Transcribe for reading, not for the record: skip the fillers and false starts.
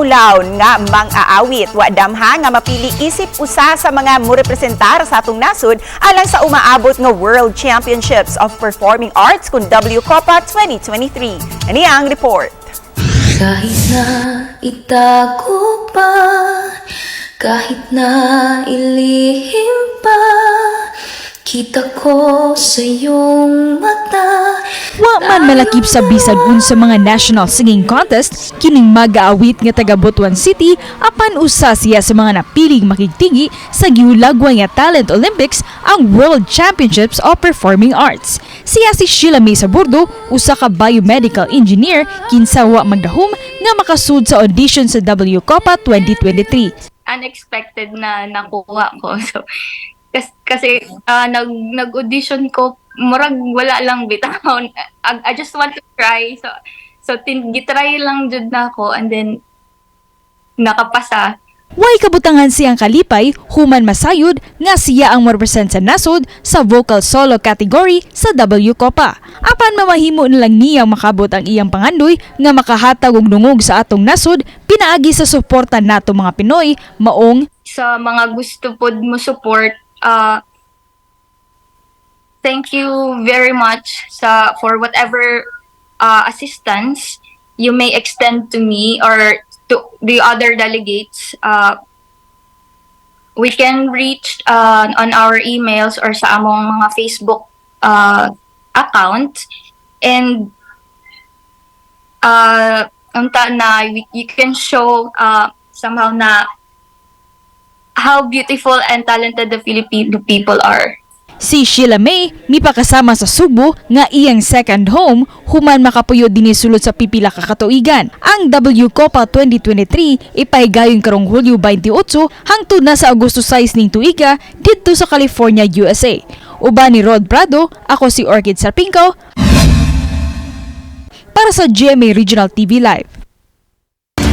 Maulaw nga mang-aawit. Wa damha nga mapili isip usa sa mga morepresentar sa atong nasod alang sa umaabot nga World Championships of Performing Arts kun WCOPA 2023. Ani ang report. Kahit na itago pa, kahit na ilihim pa, kita ko sa iyong mata. Wa man malakip sa bisag unsa mga national singing contest kining mag-aawit nga taga Butuan City, apan usa siya sa mga napiling makigtingi sa gihulagway nga Talent Olympics, ang World Championships of Performing Arts. Siya si Sheila May Saburdo, usa ka biomedical engineer kinsa wa magdahom nga makasud sa audition sa WCOPA 2023. Unexpected na nakuha ko. So, kasi nag-audition ko, murag wala lang bitaw. I just want to try. So gitry lang jud na ako and then nakapasa. Way kabutangan siyang kalipay human masayod nga siya ang morepresent sa nasod sa vocal solo category sa WCOPA. Apan mamahimo na lang niyang makabot ang iyang pangandoy nga makahatag og dungog sa atong nasod pinaagi sa suporta nato mga Pinoy maong Sa mga gusto pod mo support, thank you very much sa for whatever assistance you may extend to me or to the other delegates. We can reach on our emails or sa among mga Facebook account and unta na you can show somehow na how beautiful and talented the Filipino people are. Si Sheila May mipakasama sa Sugbo nga iyang second home human makapuyo dinhi sulod sa pipila ka katuigan. Ang WCOPA 2023 ipahigayon karong Hulyo 28 hangtod na sa Agosto 6 ning tuiga didto sa California, USA. Uban ni Rod Prado, ako si Orchid Sarpinco para sa GMA Regional TV Live.